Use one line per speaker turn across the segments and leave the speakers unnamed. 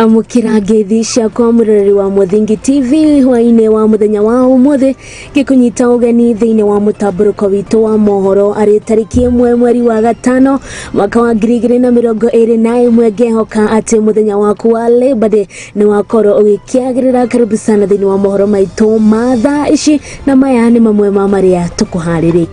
Amũkĩra ngeithi ciakwa mũroreri wa Mũthingi TV hwainĩ wa mũthenya wa ũmũthĩ ngĩkũnyita ũgeni thĩinĩ wa mũtambũrũko witũ wa mohoro arĩ tarĩki 1 mweri wa 5 mwaka wa 2021. Ngehoka atĩ mũthenya waku wa Labor Day nĩ wakorwo ũgĩkĩagĩrĩra. Karibu sana thĩinĩ wa mohoro maitũ ma thaa ici, na maya nĩ mamwe ma marĩa tũkũharĩrĩirie.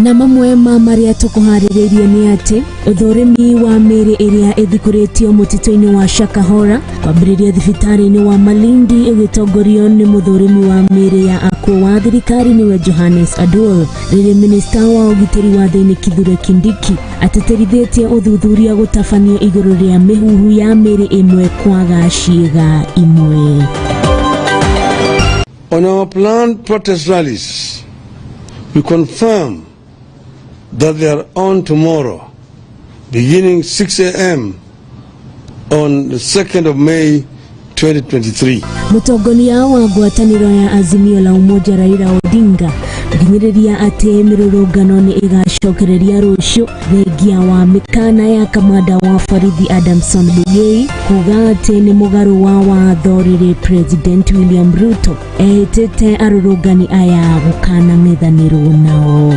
Na mamwe ma marĩa tũkũharĩrĩirie nĩ atĩ ũthũrimi wa mĩĩrĩ ĩrĩa ĩthikũrĩtio mũtitũ-inĩ wa Shakahola kwambĩrĩria thibitarĩ-inĩ wa Malindi ũgĩtongorio nĩ mũthũrimi wa mĩĩrĩ ya akuũ wa thirikari nĩwe Johannes Aduol. Rĩrĩ minista wa ũgitĩri wa thĩinĩ Kithure Kindiki atĩtĩrithĩtie ũthuthuria gũtabanio igũrũ rĩa mĩhuhu ya mĩĩrĩ ĩmwe kwaga ciĩga imwe.
On our planned protest rallies, we confirm that they are on tomorrow, beginning 6 a.m. on the 2nd of May 2023.
Mũtongoria wa ngwatanĩro ya Azimio la Umoja Raila Odinga akinyĩrĩria atĩ mĩrũrũngano nĩ ĩgacokereria rũciũ, thengia wa mĩkana ya kamanda wa borithi Adamson Bungei kuga atĩ nĩ mũgarũ wa watho rĩrĩ President William Ruto ehĩtĩte arũrũngani aya gũkanang'ethanĩrwo nao.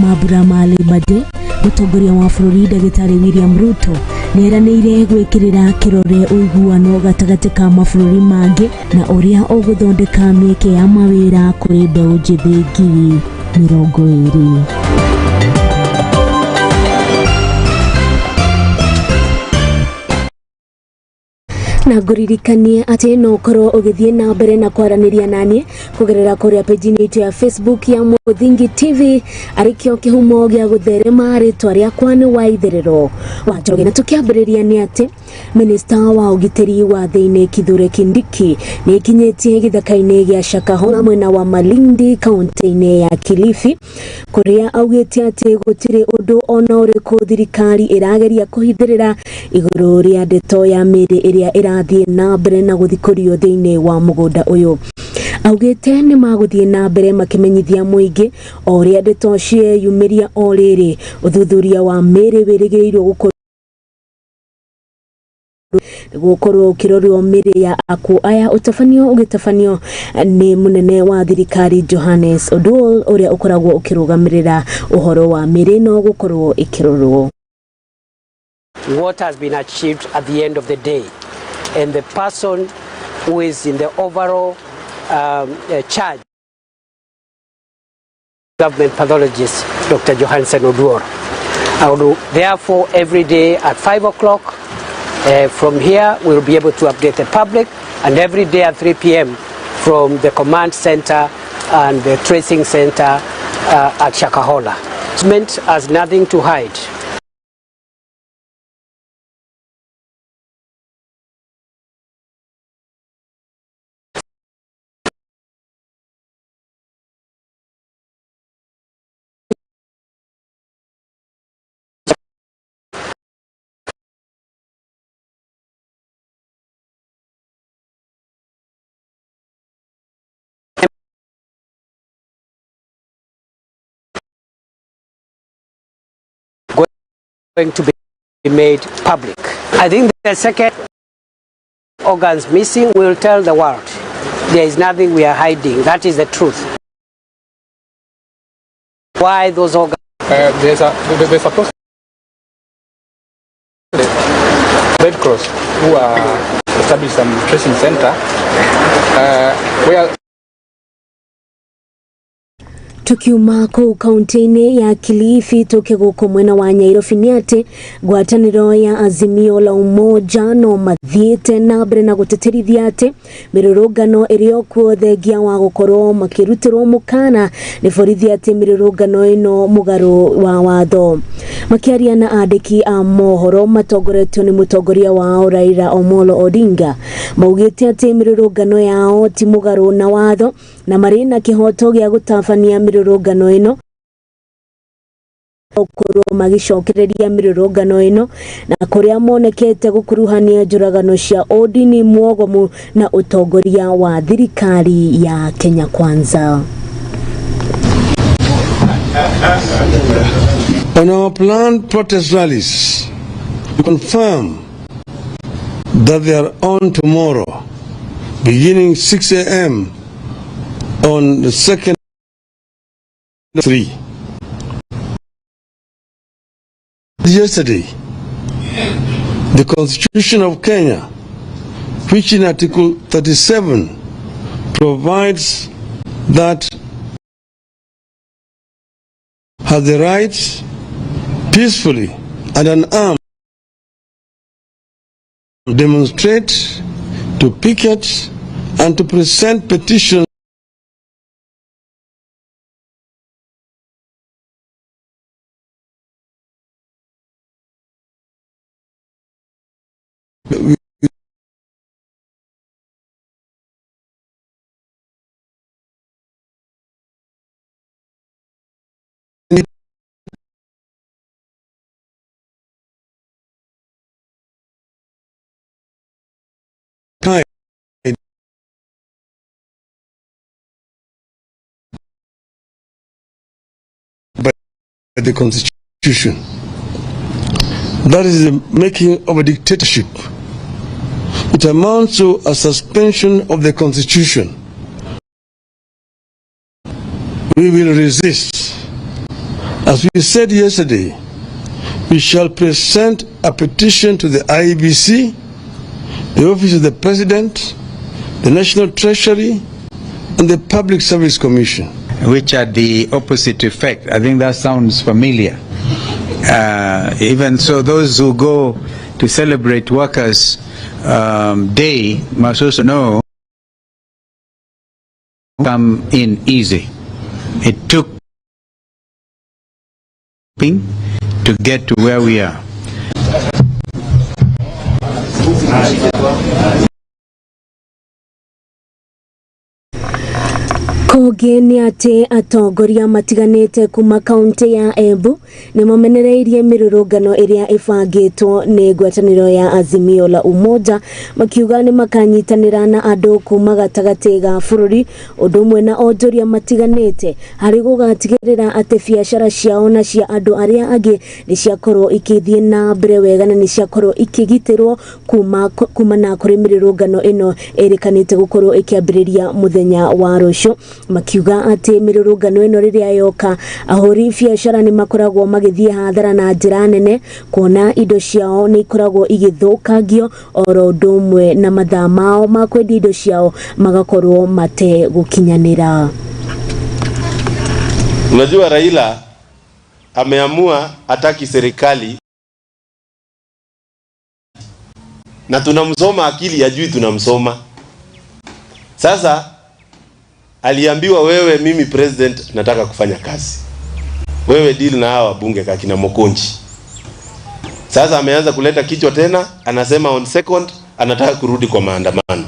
Mambura ma Labor Day, mũtongoria wa bũrũri ndagĩtarĩ William Ruto nĩeranĩire gwĩkĩrĩra kĩrore ũiguano gatagatĩ ka mabũrũri mangĩ na ũrĩa ũgũthondeka mĩeke ya mawĩra kũrĩ mbeũ njĩthĩ 20,000. Na ngũririkanie atĩ no ũkorwo ũgĩthiĩ na mbere na kwaranĩria naniĩ kũgerera kũrĩa page-inĩ itũ ya Facebook ya Mũthingi TV, arĩkĩo kĩhumo gĩa gũtherema. Rĩtwa rĩakwa nĩ Waitherero wa Njoroge, na tũkĩambĩrĩria nĩ atĩ minista wa ũgitĩri wa thĩinĩ Kithure Kindiki nĩ ĩkinyĩtie gĩthaka-inĩ gĩa Shakahola mwena wa Malindi kaunti-inĩ ya Kilifi, kũrĩa augĩte atĩ gũtirĩ ũndũ ona ũrĩkũ thirikari ĩrageria kũhithĩrĩra igũrũ rĩa ndeto ya mĩĩrĩ ĩrĩa ĩrathiĩ na mbere na gũthikũrio thĩinĩ wa mũgũnda ũyũ. Augĩte nĩ magũthiĩ na mbere makĩmenyithia mũingĩ o ũrĩa ndeto cieyumĩria. O rĩrĩ ũthuthuria wa mĩĩrĩ wĩrĩgĩrĩirwo gũkorwo gũkorwo ũkĩrorwo mĩĩrĩ ya akuũ aya ũtabanio ũgĩtabanio nĩ mũnene wa thirikari Johannes Oduol, ũrĩa ũkoragwo ũkĩrũgamĩrĩra ũhoro wa mĩĩrĩ ĩno gũkorwo ĩkĩrorwo.
What has been achieved at the end of the day, and the person who is in the overall charge, government pathologist Dr. Johansen Oduor. I will therefore every day at 5 o'clock from here we will be able to update the public, and every day at 3 p.m. from the command center and the tracing center at Shakahola. Government has nothing to hide. Going to be made public. I think the second organs missing will tell the world. There is nothing we are hiding. That is the truth. Why those organs?
There's supposed Red Cross who are established some tracing center where
Tukiuma kũu kaunti-inĩ ya Kilifi tũke gũkũ mwena wa Nyairobi nĩ atĩ ngwatanĩro ya Azimio la Umoja no mathiĩte na mbere na gũtĩtĩrithia atĩ mĩrũrũngano ĩrĩ o kuo, thengia wa gũkorwo makĩrutĩrwo mũkana nĩ borithi atĩ mĩrũrũngano ĩno mũgarũ wa watho. Makĩaria na andĩki a mohoro matongoretio nĩ mũtongoria wao Raila Omolo Odinga, maugĩte atĩ mĩrũrũngano yao ti mũgarũ na watho na marĩ na kĩhoto gĩa gũtabania mĩrũrũngano ĩno. Gũkorwo magĩcokereria mĩrũrũngano ĩno na kũrĩa monekete gũkuruhania njũragano cia ũndini mwogomu na ũtongoria wa thirikari ya Kenya Kwanza.
On our planned protest rallies, we confirm that they are on tomorrow, beginning 6 a.m. on the 2nd 3. Yesterday, the Constitution of Kenya, which in Article 37 provides that has the right peacefully and unarmed demonstrate, to picket, and to present petitions kind by the Constitution. That is the making of a dictatorship. It amounts to a suspension of the Constitution. We will resist. As we said yesterday, we shall present a petition to the IEBC, the Office of the President, the National Treasury, and the Public Service Commission.
Which had the opposite effect. I think that sounds familiar. Even so, those who go to celebrate Workers' Day must also know come in easy. It took to get to where we are.
Kũngĩ nĩ atĩ atongoria matiganĩte kuma kaunti ya Embu nĩ mamenereirie mĩrũrũngano ĩrĩa ĩbangĩtwo nĩ ngwatanĩro ya Azimio la Umoja, makiuga nĩ makanyitanĩra na andũ kuma gatagatĩ ga bũrũri ũndũ ũmwe na onjoria matiganĩte harĩ gũgatigĩrĩra atĩ biacara ciao na cia andũ arĩa angĩ nĩ ciakorwo ikĩthiĩ na mbere wega na nĩ ciakorwo ikĩgitĩrwo kuma kumana kũrĩ mĩrũrũngano ĩno ĩrĩkanĩte gũkorwo ĩkĩambĩrĩria mũthenya wa rũciũ, makiuga atĩ mĩrũrũngano ĩno rĩrĩa yoka ahũri biacara nĩ makoragwo magĩthiĩ hathara na njĩra nene kuona indo ciao nĩ ikoragwo igĩthũkangio oro ũndũ ũmwe na mathaa mao ma kwendia indo ciao magakorwo mategũkinyanĩra.
Unajua Raila ameamua hataki serikali na tunamsoma akili, ajui tunamsoma. Sasa aliambiwa, wewe, mimi president nataka kufanya kazi, wewe deal na hawa wabunge kakina Mokonji. Sasa ameanza kuleta kichwa tena, anasema on second anataka kurudi kwa maandamano.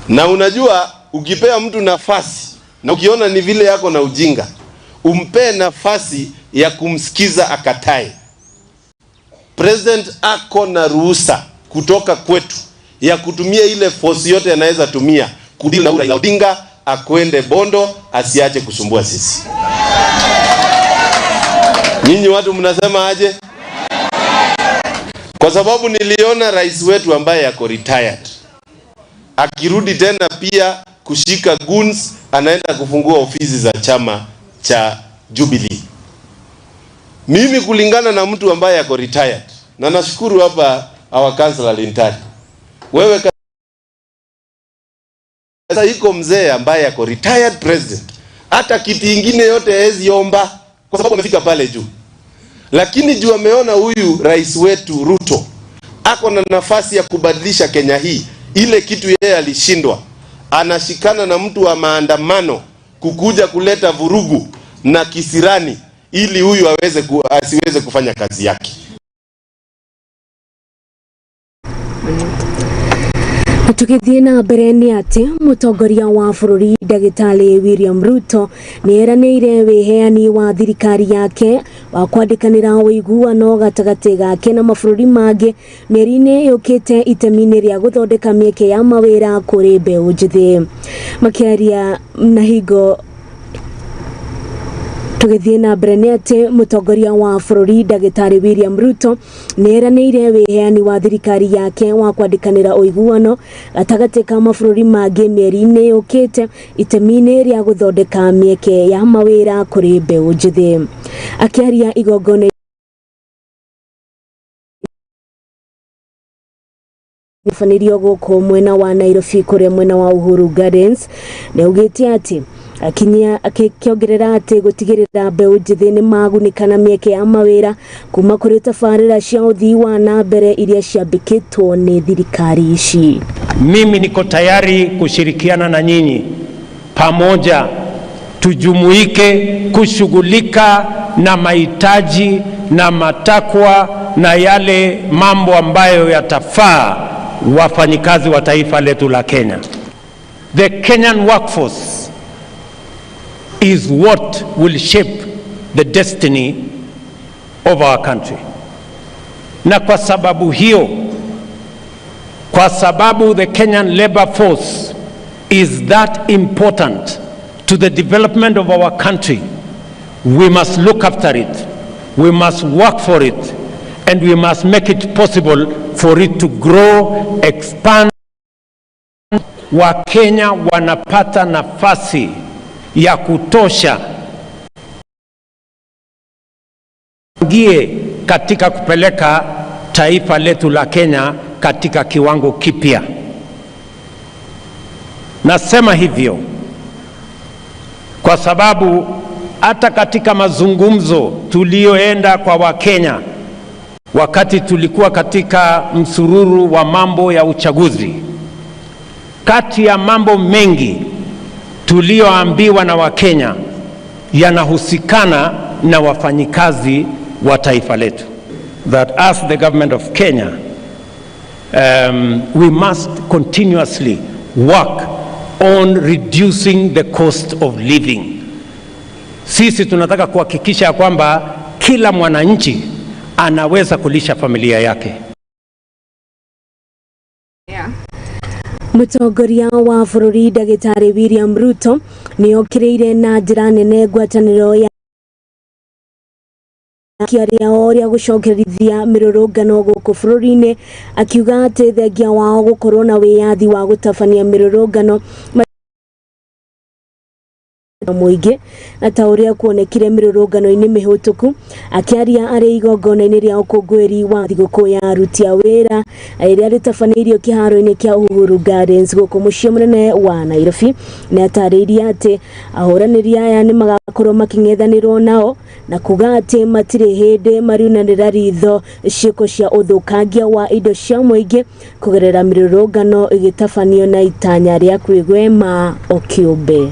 Na unajua ukipea mtu nafasi na ukiona ni vile yako na ujinga, umpee nafasi ya kumsikiza akatae. President ako na ruhusa kutoka kwetu ya kutumia ile force yote anaweza tumia kudeal na Raila Odinga, akwende Bondo, asiache kusumbua sisi. Nyinyi watu mnasema aje? Kwa sababu niliona rais wetu ambaye ako retired akirudi tena pia kushika guns, anaenda kufungua ofisi za chama cha Jubilee. Mimi kulingana na mtu ambaye ako retired, na nashukuru hapa our councillor Lintari, wewe sasa iko mzee ambaye ako retired president, hata kiti ingine yote hawezi omba kwa sababu amefika pale juu, lakini juu ameona huyu rais wetu Ruto ako na nafasi ya kubadilisha Kenya hii, ile kitu yeye alishindwa, anashikana na mtu wa maandamano kukuja kuleta vurugu na kisirani ili huyu asiweze kufanya kazi yake.
Tũgĩthiĩ na mbere nĩ atĩ mũtongoria wa bũrũri Ndagĩtarĩ William Ruto nĩ eranĩire wĩheani wa thirikari yake wa kwandĩkanĩra ũiguano gatagatĩ gake na mabũrũri mangĩ mĩeri-inĩ yũkĩte itemi-inĩ rĩa gũthondeka mĩeke ya mawĩra kũrĩ mbeũ njĩthĩ. Makĩaria na hingo. Tũgĩthiĩ na mbere nĩ atĩ mũtongoria wa bũrũri Ndagĩtarĩ William Ruto nĩ eranĩire wĩheani wa thirikari yake wa kwandĩkanĩra ũiguano gatagatĩ ka mabũrũri mangĩ mĩeri-inĩ yũkĩte itemi-inĩ rĩa gũthondeka mĩeke ya mawĩra kũrĩ mbeũ njĩthĩ. Akĩaria igongona Fanĩrio gũkũ mwena wa Nairobi kũrĩa mwena wa Uhuru Gardens, nĩ augĩte atĩ akinyia akĩongerera atĩ gũtigĩrĩra mbeũ njĩthĩ nĩ magunĩka na mĩeke ya mawĩra kuma kũrĩ tabarĩra cia ũthii wa na mbere iria ciambĩkĩtwo nĩ thirikari ici.
Mimi niko tayari kushirikiana na nyinyi, pamoja tujumuike kushughulika na mahitaji na matakwa na yale mambo ambayo yatafaa wafanyikazi wa taifa letu la Kenya. The Kenyan workforce is what will shape the destiny of our country. Na kwa sababu hiyo, kwa sababu the Kenyan labor force is that important to the development of our country, we must look after it, we must work for it, and we must make it possible for it to grow, expand. Wakenya wanapata nafasi ya kutosha ngie katika kupeleka taifa letu la Kenya katika kiwango kipya. Nasema hivyo kwa sababu hata katika mazungumzo tuliyoenda kwa Wakenya wakati tulikuwa katika msururu wa mambo ya uchaguzi, kati ya mambo mengi tuliyoambiwa na Wakenya yanahusikana na wafanyikazi wa taifa letu. That as the government of Kenya, we must continuously work on reducing the cost of living. Sisi tunataka kuhakikisha kwamba kila mwananchi anaweza kulisha familia yake.
Mũtongoria wa bũrũri Ndagĩtarĩ William Ruto nĩ okĩrĩire na njĩra nene ngwatanĩro ya rĩao rĩa gũcokerithia mĩrũrũngano gũkũ bũrũri-inĩ, akiuga atĩ thengia wao gũkorwo na wĩyathi wa gũtabania mĩrũrũngano mũingĩ na ta ũrĩa kuonekire mĩrũrũngano-inĩ mĩhĩtũku. Akĩaria arĩ igongona-inĩ rĩa ũkũngũĩri wa thigũkũ ya aruti a wĩra rĩrĩa rĩtabanĩirio kĩharo-inĩ kĩa Uhuru Gardens gũkũ mũciĩ mũnene wa Nairobi, nĩ atarĩirie atĩ ahũranĩri aya nĩ magakorwo makĩng'ethanĩrwo nao na kuga atĩ matirĩ hĩndĩ mariunanĩra ritho ciĩko cia ũthũkangia wa indo cia mũingĩ kũgerera mĩrũrũngano ĩgĩtabanio na itanya rĩa kwĩgwema o kĩũmbe.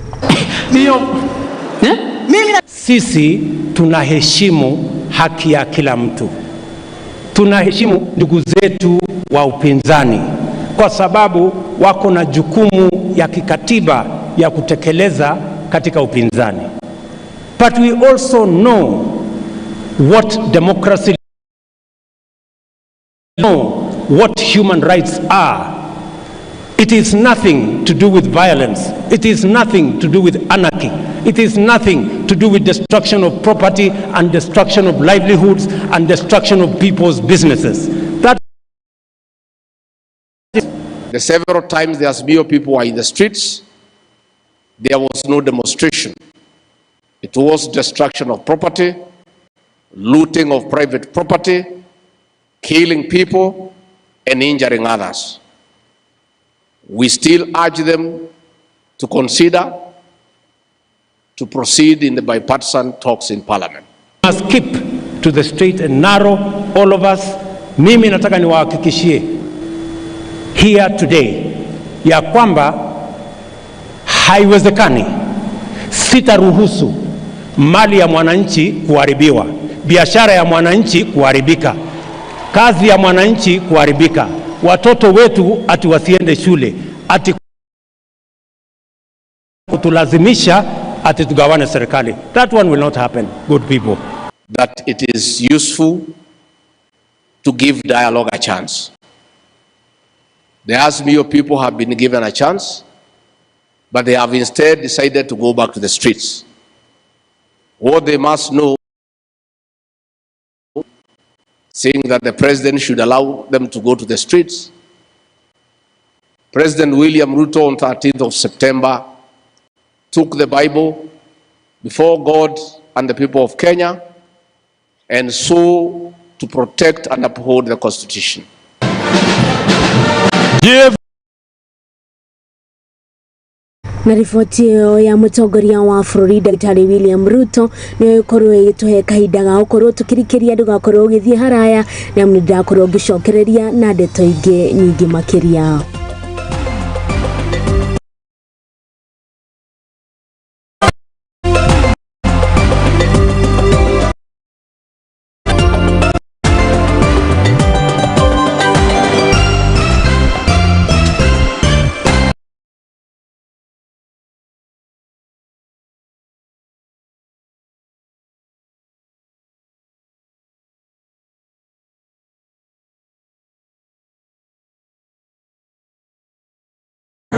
Sisi tunaheshimu haki ya kila mtu, tunaheshimu ndugu zetu wa upinzani kwa sababu wako na jukumu ya kikatiba ya kutekeleza katika upinzani. But we also know what democracy, know what human rights are. It is nothing to do with violence. It is nothing to do with anarchy. It is nothing to do with destruction of property and destruction of livelihoods and destruction of people's businesses. That
The several times the Azimio people were in the streets, there was no demonstration. It was destruction of property, looting of private property, killing people, and injuring others. We still urge them to consider to proceed in the bipartisan talks in parliament.
Must keep to the straight and narrow, all of us. Mimi nataka niwahakikishie here today ya kwamba haiwezekani, sitaruhusu mali ya mwananchi kuharibiwa, biashara ya mwananchi kuharibika, kazi ya mwananchi kuharibika. Watoto wetu ati wasiende shule, ati kutulazimisha ati tugawane serikali. That one will not happen, good people.
That it is useful to give dialogue a chance. The Azimio people have been given a chance, but they have instead decided to go back to the streets. What they must know, saying that the president should allow them to go to the streets. President William Ruto on 13th of September took the Bible before God and the people of Kenya and swore to protect and uphold the Constitution.
Give
Na riboti ĩyo ya mũtongoria wa bũrũri Ndagĩtarĩ William Ruto nĩyo ĩkorwo ĩgĩtũhe kahinda ga gũkorwo tũkĩrikĩria ndũgakorwo ũgĩthiĩ haraya nĩamu nĩ ndĩrakorwo ngĩcokereria na ndeto ingĩ nyingĩ makĩria.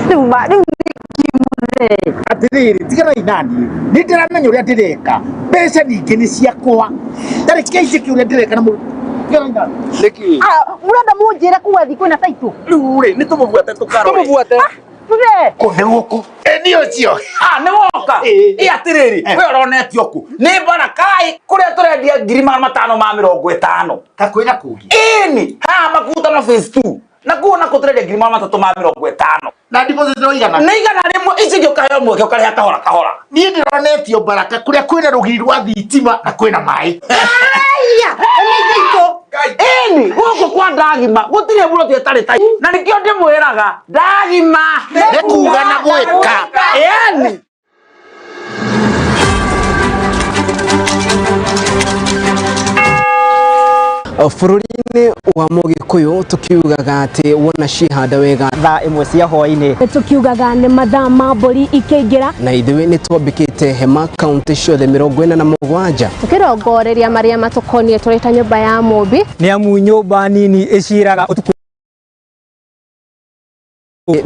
Rĩu atiriri tiganai nani ni ndiramenya uria ndireka mbeca ningĩ nĩ ciakwa ndarĩ kĩnjĩke ũrĩa ndĩreka na mũndũ tiganai nani.
Nĩkĩ?
Mũrenda mũnjĩre kuga thi kwĩna taitũ?
Rĩu rĩ, nĩ tũmũbuate tũkarore.
Tũmũbuate. Tũre.
Kũ nĩ gũkũ ĩ nĩ ũcio.
Ah, nĩ woka. Ĩ atĩrĩrĩ, we ũronetio kũ? Nĩ Barakai kũrĩa tũrendia 550,000.
Ka kwĩna kũngĩ?
Ĩni, haha Makutano phase 2. Na kuo nako tũrendia 350,000.
Na deposit no igana?
Nĩ 100, ici ingĩ ũkaheo mweke ũkarĩha kahora kahora.
Niĩ ndĩronetio Baraka kũrĩa kwĩna rũgiri rwa thitima na kwĩna maĩ.
Aya, nĩ taitũ. Ĩni, gũkũ kwa Ndagima gũtirĩ buroti ĩtarĩ taitũ. Na nĩkĩo ndĩmwĩraga Ndagima
nĩ kuga na gwĩka.
Ĩni.
Bũrũri-inĩ wa Mũgĩkũyũ tũkiugaga atĩ wona cihanda wega
thaa 1 cia hwaĩ-inĩ
tũkiugaga nĩ mathaa ma mbũri ikĩingĩra
na ithuĩ nĩ twambĩkĩte hema kaunti ciothe 47
tũkĩrongoreria marĩa matũkoniĩ tũrĩ ta nyũmba ya mũmbi
nĩ amu nyũmba nini ĩciraga ũtukũ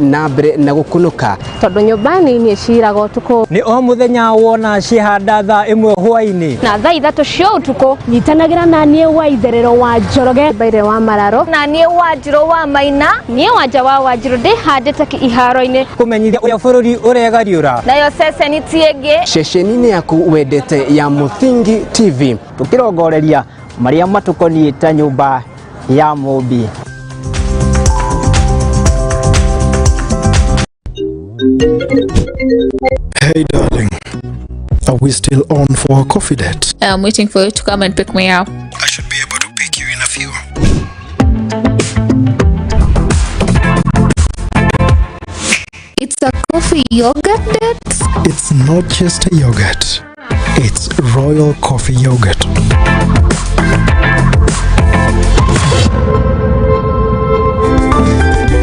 na mbere na gũkunũka
tondũ nyũmba nini ĩciraga ũtukũ
nĩ o mũthenya wona cihanda thaa 1 hwaĩ-inĩ
na thaa 3 cia ũtukũ.
Nyitanagĩra na niĩ wa itherero wa Njoroge
Mbaire wa Mararo
na niĩ Wanjirũ wa Maina
niĩ Wanja wa Wanjirũ ndĩhandĩte iharo-inĩ
kũmenyithia ũrĩa bũrũri ũregariũra
nayo ceceni ti ĩngĩ
ceceni-inĩ yaku wendete ya Mũthingi TV
tũkĩrongoreria marĩa matũkoniĩ ta nyũmba ya mũmbi.
Hey darling, are we still on for a coffee date?
I'm waiting for you to come and pick me up.
I should be able to pick you in a few.
It's a coffee yogurt date?
It's not just a yogurt. It's Royal Coffee Yogurt.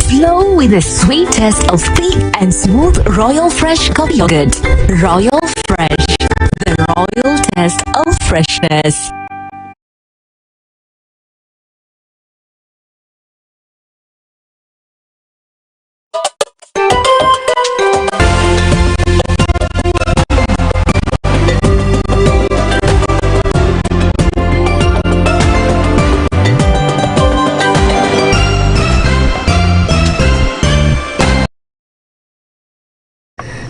Flow with the sweet taste of thick and smooth Royal Fresh Coffee Yogurt. Royal Fresh, the royal taste of freshness.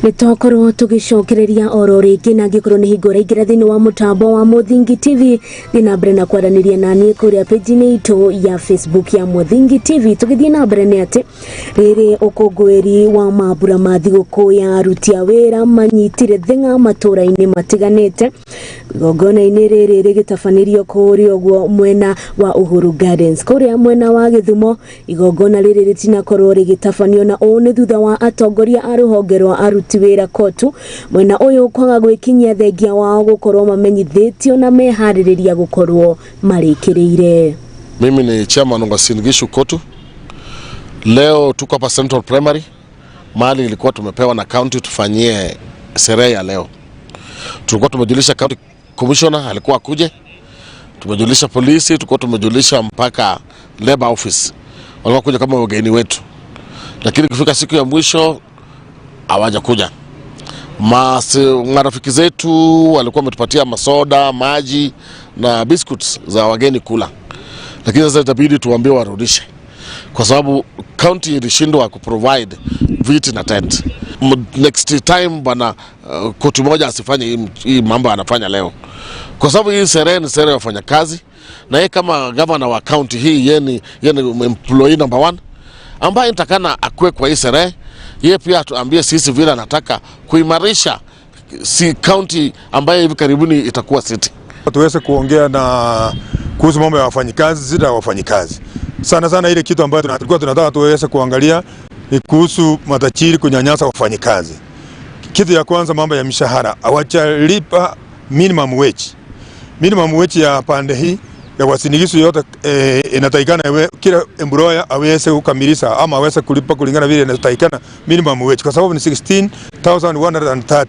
Nĩ twakorwo tũgĩcokereria oro rĩngĩ na angĩkorwo nĩ hingo ũraingĩra thĩinĩ wa mũtambo wa Mũthingi TV thiĩ na mbere na kwaranĩria na niĩ kũrĩa page-inĩ itũ ya Facebook ya Mũthingi TV. Tũgĩthiĩ na mbere nĩ atĩ rĩrĩ ũkũngũĩri wa mambura ma thigũkũ ya aruti a wĩra manyitire thing'a matũra-inĩ matiganĩte. Igongona-inĩ rĩrĩ rĩgĩtabanĩrio kũrĩa ũguo mwena wa Uhuru Gardens. Kũrĩa mwena wa Gĩthumo igongona rĩrĩ rĩtinakorwo rĩgĩtabanio na ũũ nĩ thutha wa atongoria a rũhonge rwa aruti wĩra KOTU mwena ũyũ kwaga gwĩkinyia thengia wao gũkorwo mamenyithĩtio na meharĩrĩria gũkorwo marĩkĩrĩire.
Mimi ni chairman wa Uasin Gishu KOTU. Leo tuko hapa Central Primary, mahali ilikuwa tumepewa na county tufanyie sherehe ya leo. Tulikuwa tumejulisha county commissioner alikuwa akuje, tumejulisha polisi, tulikuwa tumejulisha mpaka labor office, walikuwa kuja kama wageni wetu, lakini kufika siku ya mwisho hawajakuja. Marafiki zetu walikuwa wametupatia masoda, maji na biscuits za wageni kula, lakini sasa itabidi tuwaambie warudishe kwa sababu county ilishindwa kuprovide viti na tent. Next time bwana koti moja asifanye hii mambo anafanya leo, kwa sababu hii sherehe ni sherehe ya wafanyakazi, na yeye kama gavana wa county hii, yeye ni employee number one ambaye nitakana akue kwa hii sherehe. Yeye pia atuambie sisi vile anataka kuimarisha si county ambaye hivi karibuni itakuwa city.
Tuweze kuongea na kuhusu mambo ya wafanyikazi, shida ya wafanyikazi. Sana sana ile kitu ambayo tulikuwa tunataka tuweze kuangalia ni kuhusu matajiri kunyanyasa wafanyikazi. Kitu ya kwanza, mambo ya mishahara, hawajalipa minimum wage. Minimum wage ya pande hii ya Uasin Gishu yote inatakikana kila employer aweze kukamilisha ama aweze kulipa kulingana vile inatakikana minimum wage, kwa sababu ni 16,130.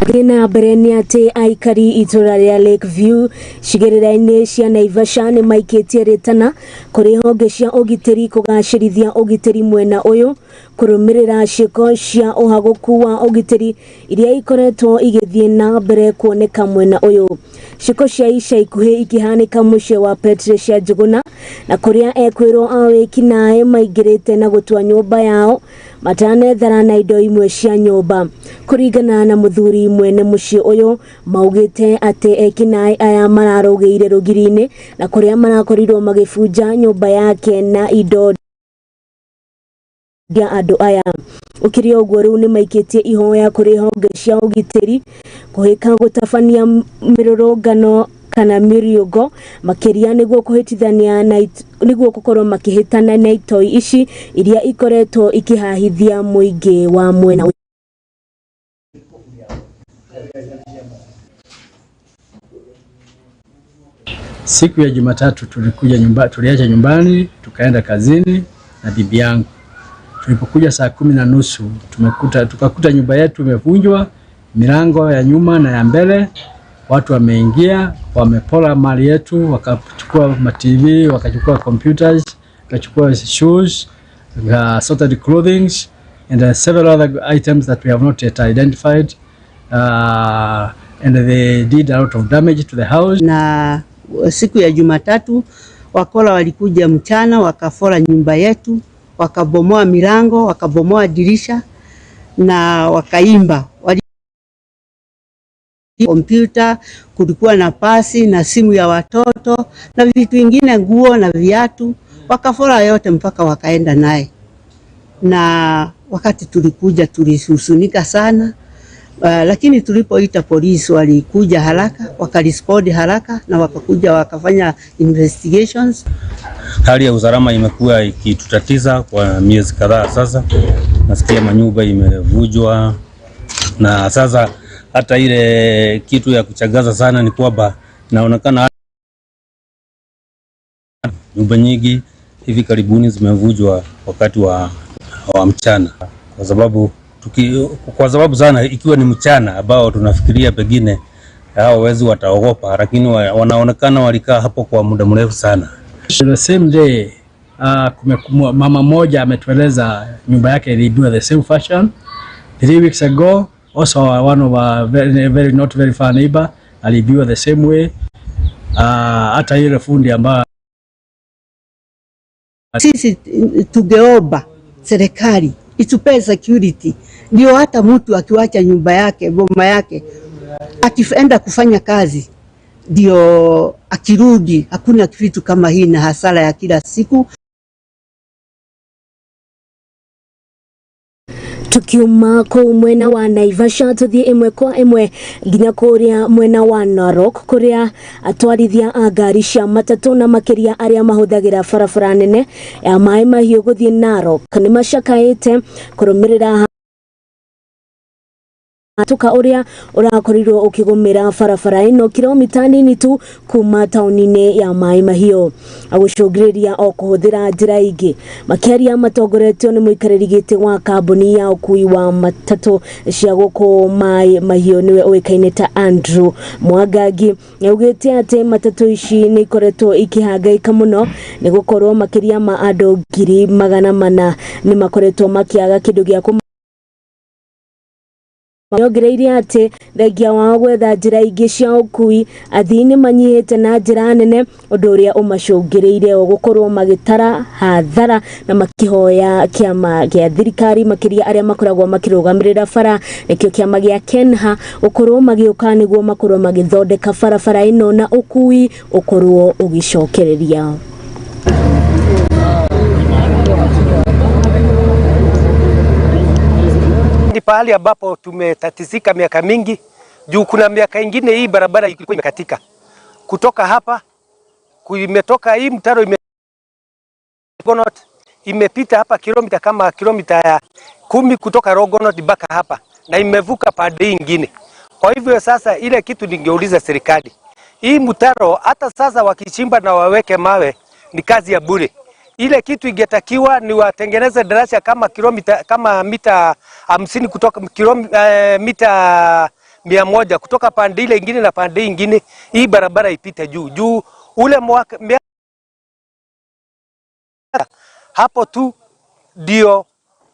Thiĩ na mbere nĩ atĩ aikari itũra rĩa Lakeview cigĩrĩra-inĩ cia Naivasha nĩ maikĩtie rĩtana kũrĩ honge cia ũgitĩri kũgacĩrithia ũgitĩri mwena ũyũ kũrũmĩrĩra ciĩko cia ũhagũku wa ũgitĩri iria ikoretwo igĩthiĩ na mbere kuoneka mwena ũyũ. Ciĩko cia ica ikuhĩ ikĩhanĩka mũciĩ wa Patricia Njuguna na kũrĩa ekwĩrwo a wĩkinaĩ maingĩrĩte na gũtua nyũmba yao matanethara na indo imwe cia nyũmba. Kũringana na mũthuri mwene mũciĩ ũyũ, maugĩte atĩ ekinaĩ aya mararũgĩire rũgiri-inĩ na kũrĩa marakorirwo magĩbunja nyũmba yake na indo ya andũ aya. Ũkĩrĩ ũguo rĩu nĩmaikĩtie ihoya kũrĩ honge cia ũgitĩri kũhĩka gũtabania mĩrũrũngano kana mĩriũngo makĩria nĩguo kũhĩtithania na nĩguo gũkorwo makĩhĩtana na itoi ici iria ikoretwo ikĩhahithia mũingĩ wa mwena ũyũ.
Siku ya Jumatatu tulikuja nyumba, tuliacha nyumbani tukaenda kazini na bibi yangu. Tulipokuja saa 10:30 tukakuta nyumba yetu imevunjwa, milango ya nyuma na ya mbele, watu wameingia, wamepora mali yetu, wakachukua ma TV, wakachukua computers, wakachukua shoes, assorted clothing and several other items that we have not yet identified. And they did a lot of damage to the house.
Na siku ya Jumatatu wakora walikuja mchana wakafora nyumba yetu, wakabomoa milango, wakabomoa dirisha na wakaimba. Wali kompyuta, kulikuwa na pasi na simu ya watoto na vitu vingine, nguo na viatu, wakafora yote mpaka wakaenda naye. Na wakati tulikuja tulihuzunika sana. Lakini tulipoita polisi walikuja haraka, wakarespond haraka na wakakuja wakafanya investigations.
Hali ya usalama imekuwa ikitutatiza kwa miezi kadhaa sasa. Nasikia manyumba imevujwa, na sasa hata ile kitu ya kuchangaza sana ni kwamba inaonekana nyumba nyingi hivi karibuni zimevujwa wakati wa mchana, kwa sababu sana ikiwa ni mchana ambao tunafikiria pengine hao wezi wataogopa, lakini wanaonekana walikaa hapo kwa muda mrefu sana.
The same day, mama moja ametueleza nyumba yake iliibiwa the same fashion 3 weeks ago. Also one of our very, very, not very far neighbor aliibiwa the same way. Hata ile fundi ambayo
Sisi tungeomba serikali itupee security, ndio hata mtu akiwacha nyumba yake, boma yake, akienda kufanya kazi, ndio akirudi hakuna kitu kama hii na hasara ya kila siku.
Tukiuma kũu mwena wa Naivasha tũthiĩ ĩmwe kwa ĩmwe nginya kũrĩa mwena wa Narok kũrĩa atwarithia a ngari cia matatũ na makĩria arĩa mahũthagĩra barabara nene ya Maĩ Mahiũ gũthiĩ Narok nĩ macakaĩte kũrũmĩrĩra tuka uria urakorirwo ukigumira barabara ino kilomita nini tu kuma tauni-inĩ ya Maĩ Mahiũ agucũngĩrĩria o kũhũthĩra njĩra ingĩ. Makĩaria matongoretio nĩ mũikarĩri gĩtĩ wa kambuni ya ũkui wa matatũ cia gũkũ Maĩ Mahiũ nĩwe ũĩkaine ta Andrew Mwangangi nĩaugĩte atĩ matatũ ici nĩ ikoretwo ikĩhangaika mũno nĩ gũkorwo makĩria ma andũ 400,000 nĩ makoretwo makĩaga kĩndũ gĩa kũ Nĩongereire atĩ thengia wao gwetha njĩra ingĩ cia ũkui athii nĩ manyihĩte na njĩra nene ũndũ ũrĩa ũmacũngĩrĩire o gũkorwo magĩtara hathara na makĩhoya kĩama gĩa thirikari makĩria arĩa makoragwo makĩrũgamĩrĩra bara nĩkĩo kĩama gĩa KENHA gũkorwo magĩũka nĩguo makorwo magĩthondeka barabara ĩno na ũkui ũkorwo ũgĩcokereria.
Ni pahali ambapo tumetatizika miaka mingi juu kuna miaka ingine hii barabara ilikuwa imekatika. Kutoka hapa imetoka hii mtaro imepita hapa kilomita kama kilomita ya 10 kutoka Rogonot mpaka hapa na imevuka pande nyingine. Kwa hivyo sasa ile kitu ningeuliza serikali, hii mtaro hata sasa wakichimba na waweke mawe ni kazi ya bure. Ile kitu ingetakiwa ni watengeneze daraja kama kilomita kama mita 50 kutoka mita 100 kutoka pande ile ingine na pande ingine, hii barabara ipite juu juu ule mwaka hapo tu ndio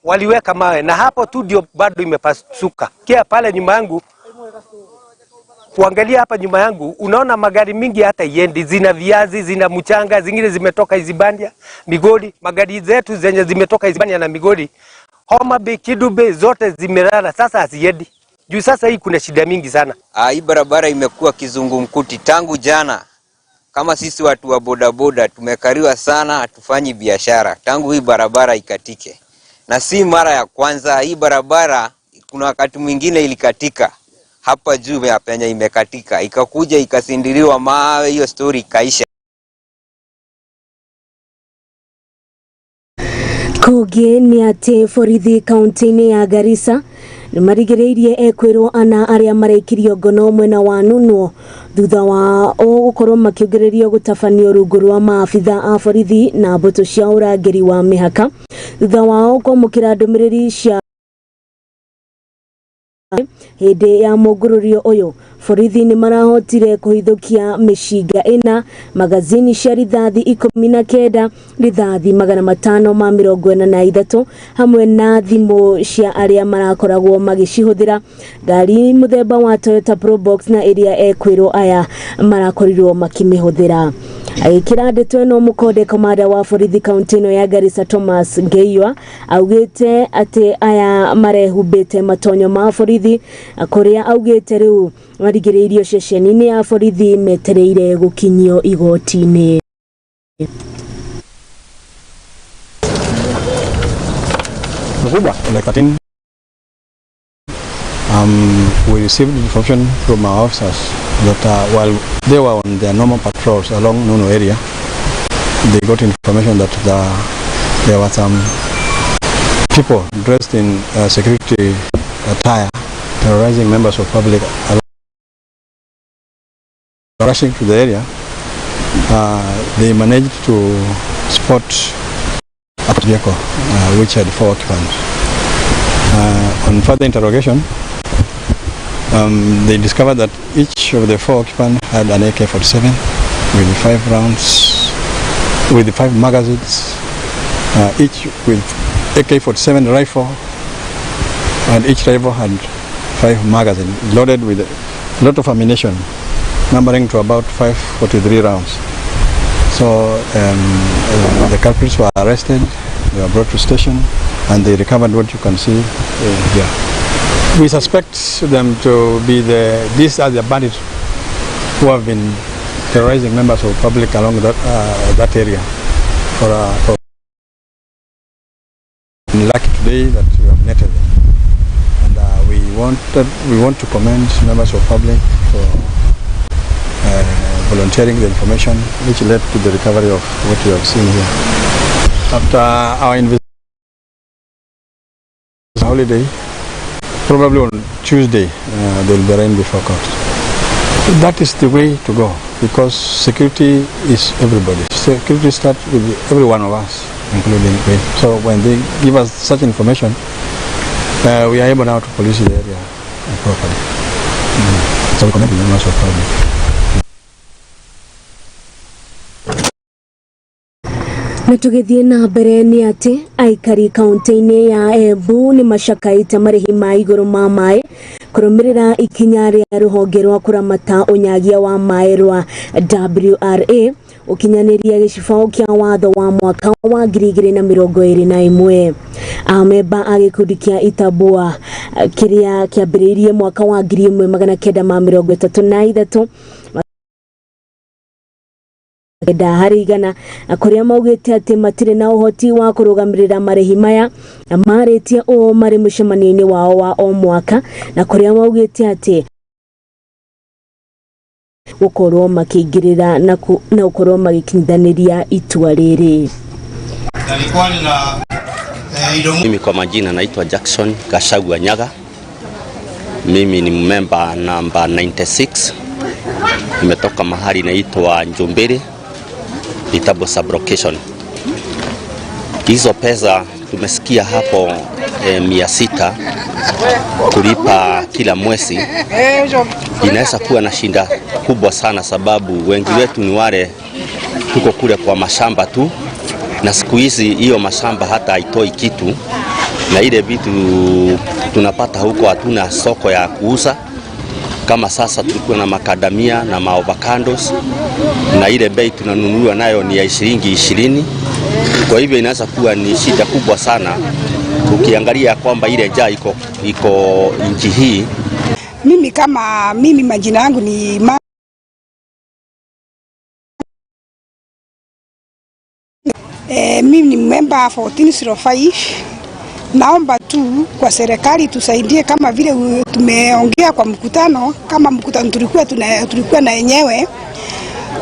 waliweka mawe na hapo tu ndio bado imepasuka. Kia pale nyuma yangu, kuangalia hapa nyuma yangu unaona magari mingi hata iendi, zina viazi, zina mchanga, zingine zimetoka Hispania, Migori. Magari zetu zenye zimetoka Hispania na Migori, Homa Bay, Kidube zote zimelala sasa haziendi. Juu sasa hii kuna shida mingi sana.
Hii barabara imekuwa kizungumkuti tangu jana. Kama sisi watu wa bodaboda tumekariwa sana, hatufanyi biashara tangu hii barabara ikatike. Na si mara ya kwanza hii barabara, kuna wakati mwingine ilikatika hapa juu ya penye imekatika, ikakuja ikasindiliwa mawe, hiyo story ikaisha.
Kũngĩ nĩ atĩ borithi kaunti-inĩ ya Garissa nĩ marigĩrĩirie ekwĩrwo ana arĩa mareikirio ngono mwena wa Nunwo thutha wa o gũkorwo makĩongererio gũtabanio rungu rwa maabitha a borithi na mbũtũ cia ũrangĩri wa mĩhaka thutha wao kwamũkĩra ndũmĩrĩri cia hĩndĩ ya mũngũrũrio ũyũ. Borithi nĩ marahotire kũhithũkia mĩcinga ĩna, magazini cia rithathi 19, rithathi 543 hamwe na thimũ cia arĩa marakoragwo magĩcihũthĩra, ngari mũthemba wa Toyota Probox na ĩrĩa ekwĩrwo aya marakorirwo makĩmĩhũthĩra. Agĩkĩra ndeto ĩno mũkonde, komanda wa borithi kaunti ĩno ya Garissa Thomas Ngeiwa augĩte atĩ aya marehumbĩte matonyo ma borithi kũrĩa augĩte rĩu marigĩrĩirio ceceni-inĩ ya borithi metereire gũkinyio igoti-inĩ.
Like 13, we received information from our officers that while they were on their normal patrols along Nunu area, they got information that there were some people dressed in security attire terrorizing members of public. Rushing to the area, they managed to spot a vehicle which had 4 occupants. On further interrogation, they discovered that each of the 4 occupants had an AK-47 with 5 rounds, with 5 magazines, each with AK-47 rifle, and each rifle had 5 magazines loaded with a lot of ammunition, numbering to about 543 rounds. So the culprits were arrested, they were brought to station, and they recovered what you can see here. We suspect them to be these are the bandits who have been terrorizing members of public along that area for been lucky today that we have netted them. And we want to commend members of public for volunteering the information which led to the recovery of what you have seen here. After our investigation holiday, probably on Tuesday, they'll be arraigned before court. That is the way to go, because security is everybody. Security starts with every one of us, including me. So when they give us such information, we are able now to police the area properly. So we connect the members of public.
Na tũgĩthiĩ na mbere nĩ atĩ aikari kaunti-inĩ ya Embu nĩ macakaĩte marĩhi ma igũrũ ma maĩ kũrũmĩrĩra ikinya rĩa rũhonge rwa kũramata ũnyagia wa maĩ rwa WRA ũkinyanĩria gĩcibaũ kĩa watho wa mwaka wa 2021. Amemba a gĩkundi kĩa Itabua kĩrĩa kĩambĩrĩirie mwaka wa 1933 kenda harĩ igana kũrĩa maugĩte atĩ matirĩ na ũhoti wa kũrũgamĩrĩra marĩhi maya na marĩtie ũũ marĩ mũcemanio-inĩ wao wa o mwaka na kũrĩa maugĩte atĩ gũkorwo makĩingĩrĩra na gũkorwo magĩkinyithanĩria itua rĩrĩ.
Mimi kwa majina naitwa Jackson Gachagua Nyaga. Mimi ni memba namba 96. Nimetoka mahali naitwa Njumbiri, Itabo sublocation. Hizo pesa tumesikia hapo 600 kulipa kila mwezi inaweza kuwa na shinda kubwa sana, sababu wengi wetu ni wale tuko kule kwa mashamba tu, na siku hizi hiyo mashamba hata haitoi kitu, na ile vitu tunapata huko hatuna soko ya kuuza. Kama sasa tulikuwa na makadamia na maovacandos, na ile bei tunanunua nayo ni ya shilingi 20. Kwa hivyo inaweza kuwa ni shida kubwa sana ukiangalia kwamba ile njaa iko nchi hii.
Mimi kama mimi majina yangu ni mimi ni member 1405. Naomba tu kwa serikali tusaidie kama vile tumeongea kwa mkutano, kama mkutano tulikuwa na yenyewe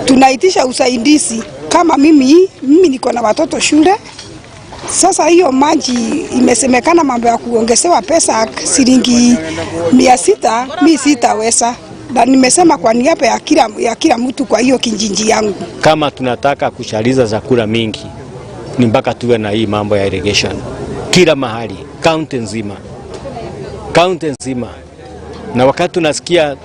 tunaitisha usaidizi. Kama mimi niko na watoto shule. Sasa hiyo maji imesemekana mambo ya kuongezewa pesa shilingi 600, mimi sitaweza. Na nimesema kwa niaba ya kila mtu kwa hiyo kijiji yangu.
Kama tunataka kushaliza chakula mingi ni mpaka tuwe na hii mambo ya irrigation kila mahali, county nzima. Na wakati tunasikia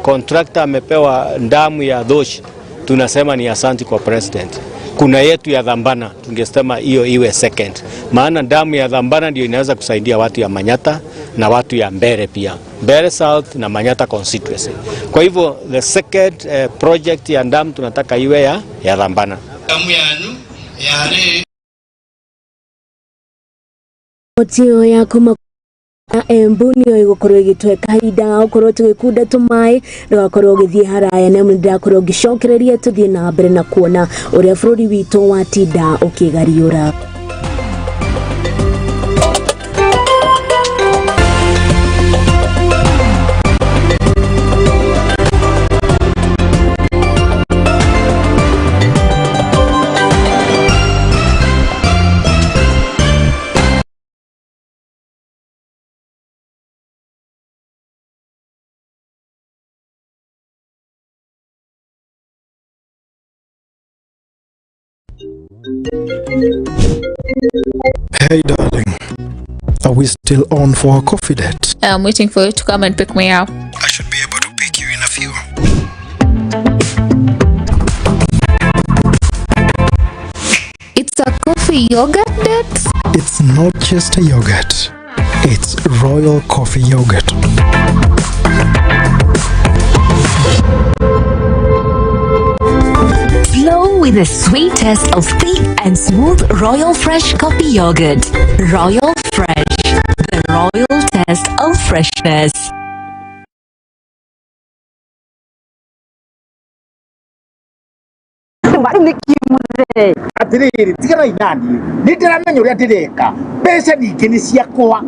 contractor amepewa ndamu ya Dhosh, tunasema ni asanti kwa president. Kuna yetu ya Dhambana, tungesema hiyo iwe second, maana damu ya Dhambana ndio inaweza kusaidia watu ya Manyata na watu ya Mbere pia, Mbere South na Manyata constituency. Kwa hivyo the second project ya damu tunataka iwe ya Dhambana.
Otio ya kuma Embu niyo igukorwo igitwe kahinda ukorwo tugikunda tumai ndugakorwo ugithie haraya na ndirakorwo ngicokereria tuthie na mbere na kuona uria bururi witu watinda ukigariura.
Hey darling, are we still on for a coffee date?
I'm waiting for you to come and pick me up.
I should be able to pick you in a few.
It's a coffee yogurt date?
It's not just a yogurt. It's Royal Coffee Yogurt.
Flow with the sweetest of thick and smooth Royal Fresh Coffee Yogurt. Royal Fresh, the royal taste of freshness.
Atiriri, tiganai naniĩ, nĩ ndĩramenya ũrĩa ndĩreka, mbeca ningĩ nĩ ciakwa,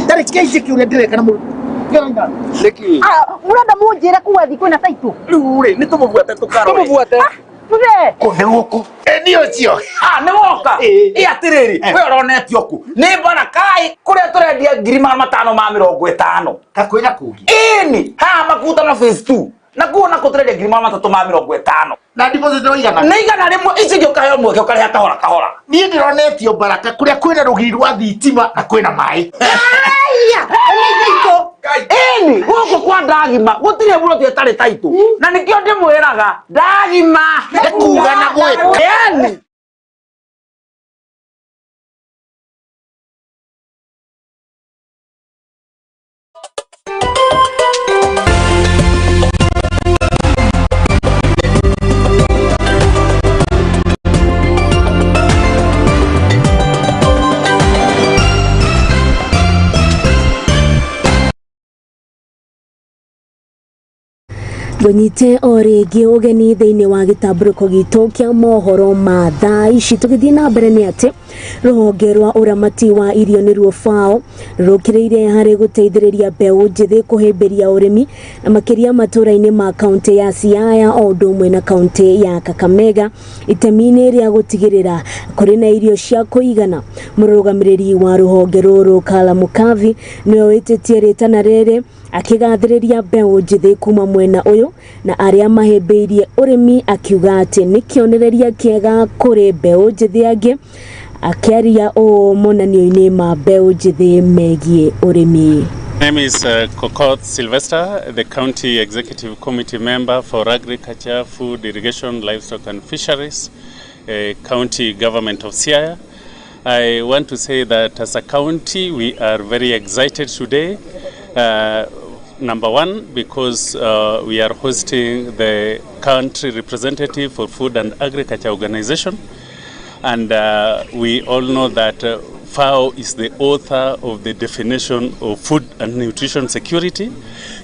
tareke njĩke ũrĩa ndĩreka na mũndũ. Tiganai naniĩ.
Nĩkĩ?
Mũrenda mũnjĩre kuga thi kwĩna taitũ?
Rĩu rĩ, nĩ tũmũbuate tũkarore.
Tũmũbuate. Mzee.
Kũ nĩ gũkũ? Ĩ nĩ ũcio.
Ah, nĩ woka. Ĩ atĩrĩrĩ, we ũronetio kũ? Nĩ Barakai kũrĩa tũrendia 550,000.
Kakwĩra kũngĩ.
Ĩni, haha makutano phase 2. Na kuo nako tũrendia 350,000.
Na deposit no igana.
Nĩ 100, ici ingĩ ũkaheo mweke ũkarĩha kahora kahora.
Niĩ ndĩronetio Baraka kũrĩa kwĩna rũgiri rwa thitima na kwĩna maĩ.
Aya, nĩ taitũ. Ĩni, gũkũ kwa ndagima gũtirĩ buroti ĩtarĩ taitũ. Na nĩkĩo ndĩmwĩraga ndagima.
Nĩ kuga na gwĩka.
Ĩni.
Ngũnyite o rĩngĩ ũgeni thĩinĩ wa gĩtambũrũko gitũ kĩa mohoro ma thaa ici. Tũgĩthiĩ na mbere nĩ atĩ rũhonge rwa ũramati wa irio nĩruo FAO rũkĩrĩire harĩ gũteithĩrĩria mbeũ njĩthĩ kũhĩmbĩria ũrĩmi na makĩria matũũra-inĩ ma kaũntĩ ya Siaya o ũndũ ũmwe na kaũntĩ ya Kakamega itemi-inĩ rĩa gũtigĩrĩra kũrĩ na irio cia kũigana. Mũrũgamĩrĩri wa rũhonge rũrũ Kala Mukavi nĩwe wĩtĩtie rĩtana rĩrĩ akĩgathĩrĩria mbeũ njĩthĩ kuma mwena ũyũ na arĩa mahĩmbĩirie ũrĩmi, akiuga atĩ nĩ kĩonereria kĩega kũrĩ mbeũ njĩthĩ angĩ, akĩaria ũũ monanio-inĩ ma mbeũ njĩthĩ megiĩ ũrĩmi.
My name is Kokoth Sylvester, the County Executive Committee member for Agriculture, Food, Irrigation, Livestock and Fisheries, County Government of Siaya. I want to say that as a county, we are very excited today. Number one, because we are hosting the country representative for Food and Agriculture Organization. And we all know that FAO is the author of the definition of food and nutrition security.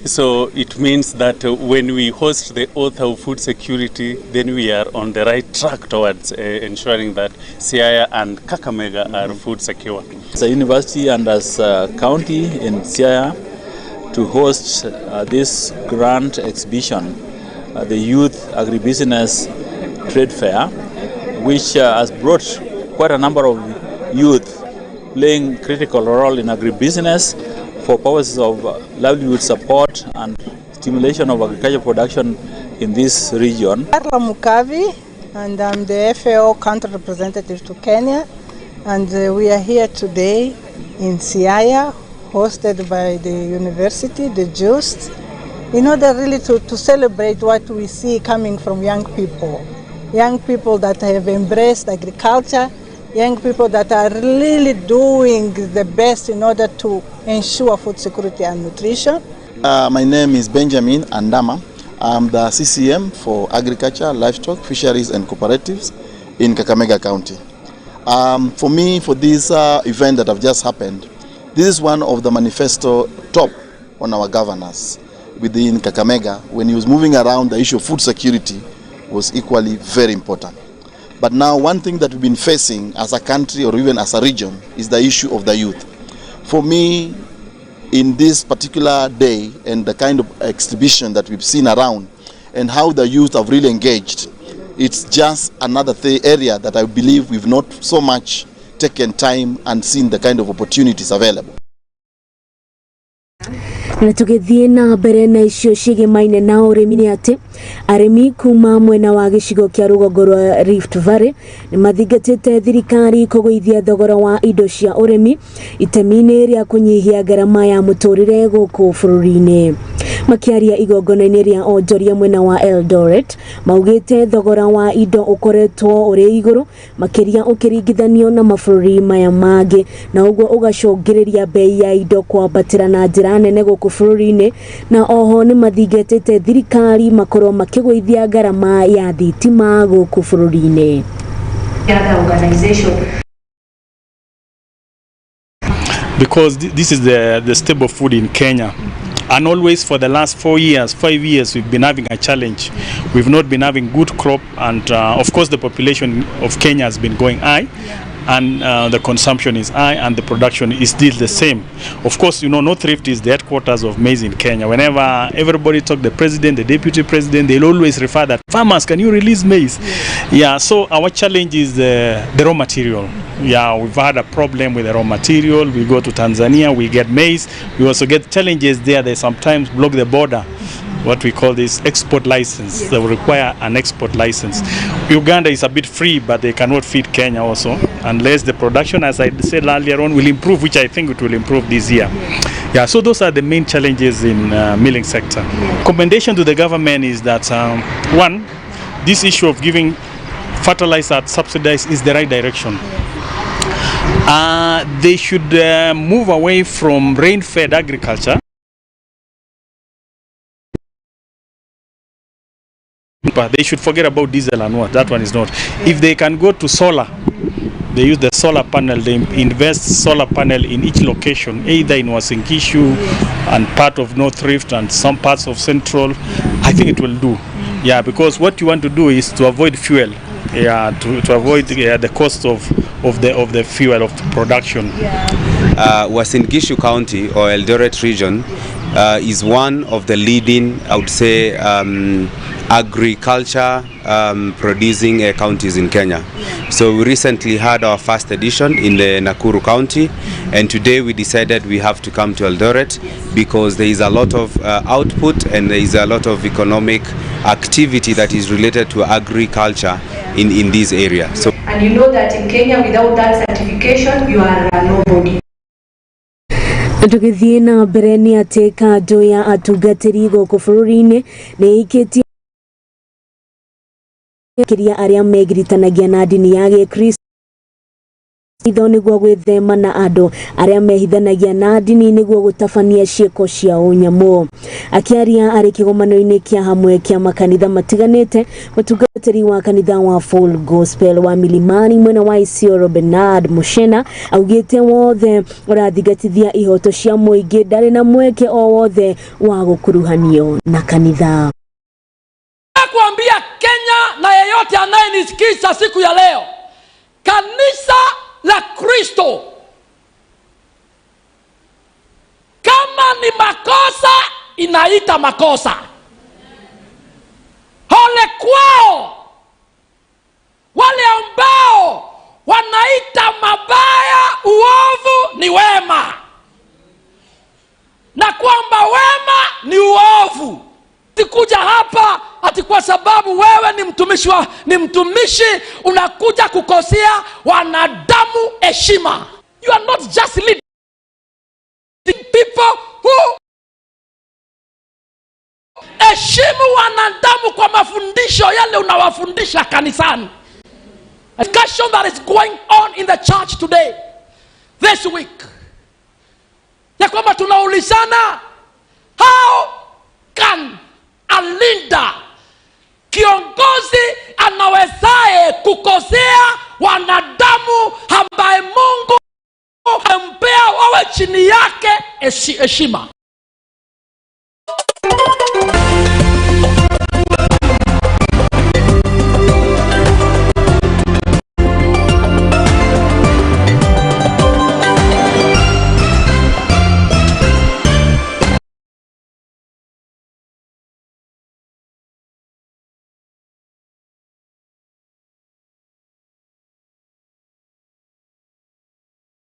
So it means that when we host the author of food security, then we are on the right track towards ensuring that Siaya and Kakamega are food secure.
As a university and as a county in Siaya to host this grand exhibition, the Youth Agribusiness Trade Fair, which has brought quite a number of youth playing critical role in agribusiness for purposes of livelihood support and stimulation of agricultural production in this region.
Carla Mukavi, and I'm the FAO country representative to Kenya, and we are here today in Siaya, hosted by the university, the JUST, in order really to celebrate what we see coming from young people. Young people that have embraced agriculture, young people that are really doing the best in order to ensure food security and nutrition.
My name is Benjamin Andama. I'm the CCM for Agriculture, Livestock, Fisheries and Cooperatives in Kakamega County. For me, for this event that have just happened, this is one of the manifesto top on our governors within Kakamega. When he was moving around, the issue of food security was equally very important. But now one thing that we've been facing as a country or even as a region is the issue of the youth. For me, in this particular day and the kind of exhibition that we've seen around and how the youth have really engaged, it's just another area that I believe we've not so much taken time and seen the kind of opportunities available.
Na tũgĩthiĩ na mbere na icio ciĩgĩmaine na ũrĩmi nĩ atĩ arĩmi kuma mwena wa gĩcigo kĩa rũgongo rwa Rift Valley nĩ mathingatĩte thirikari kũgũithia thogora wa indo cia ũrĩmi itemi-inĩ rĩa kũnyihia ngarama ya mũtũrĩre gũkũ bũrũri-inĩ. Makĩaria igongona-inĩ rĩa onjoria mwena wa Eldoret, maugĩte thogora wa indo ũkoretwo ũrĩ igũrũ makĩria ũkĩringithanio na mabũrũri maya mangĩ, na ũguo ũgacũngĩrĩria bei ya indo kwambatĩra na njĩra nene gũkũ bũrũri-inĩ, na oho nĩ mathingatĩte thirikari makorwo makĩgũithia ngarama ya thitima gũkũ bũrũri-inĩ.
Because this is the staple food in Kenya.
And always for the last 4 years, 5 years, we've been having a challenge. We've not been having good crop, and of course the population of Kenya has been going high, and the consumption is high, and the production is still the same. Of course, you know, North Rift is the headquarters of maize in Kenya. Whenever everybody talk, the president, the deputy president, they'll always refer that, farmers, can you release maize? Yeah, so our challenge is the raw material. Yeah, we've had a problem with the raw material. We go to Tanzania, we get maize. We also get challenges there. They sometimes block the border, what we call this export license. They will require an export license. Uganda is a bit free, but they cannot feed Kenya also, unless the production, as I said earlier on, will improve, which I think it will improve this year. Yeah, so those are the main challenges in milling sector. Commendation to the government is that, one, this issue of giving fertilizer at subsidized is the right direction. They should move away from rain-fed agriculture. But they should forget about diesel and what, that one is not. If they can go to solar, they use the solar panel, they invest solar panel in each location, either in Uasin Gishu and part of North Rift and some parts of Central, I think it will do. Yeah, because what you want to do is to avoid fuel, yeah, to avoid the cost of the fuel of the production.
Uasin Gishu County or Eldoret region is one of the leading, I would say, agriculture producing counties in Kenya. So we recently had our first edition in the Nakuru County, and today we decided we have to come to Eldoret because there is a lot of output and there is a lot of economic activity that is related to agriculture in this area. So,
and you know that in Kenya, without that certification, you are nobody.
Tũgĩthiĩ na mbere nĩ atĩ kanjũ ya atungatĩri gũkũ bũrũri-inĩ nĩ ĩikĩtie makĩria arĩa megiritanagia na ndini ya gĩkristo itho nĩguo gwĩthema na andũ arĩa mehithanagia na ndini nĩguo gũtabania ciĩko cia ũnyamũ. Akĩaria arĩ kĩgomano-inĩ kĩa hamwe kĩa makanitha matiganĩte, mũtungatĩri wa kanitha wa Full Gospel wa Milimani mwena wa Isiolo Bernard Mushena augĩte wothe ũrathingatithia ihoto cia mũingĩ ndarĩ na mweke o wothe wa gũkuruhanio na kanitha.
Kuambia Kenya na yeyote anayenisikiza siku ya leo, kanisa la Kristo, kama ni makosa inaita makosa. Ole kwao wale ambao wanaita mabaya uovu ni wema, na kwamba wema ni uovu. Kuja hapa ati kwa sababu wewe ni mtumishi ni mtumishi unakuja kukosea wanadamu heshima. You are not just leading people who heshimu wanadamu kwa mafundisho yale unawafundisha kanisani. Discussion that is going on in the church today, this week, ya kwamba tunaulizana, how can a leader, kiongozi anawezaye kukosea wanadamu ambaye Mungu amempea wawe chini yake heshima?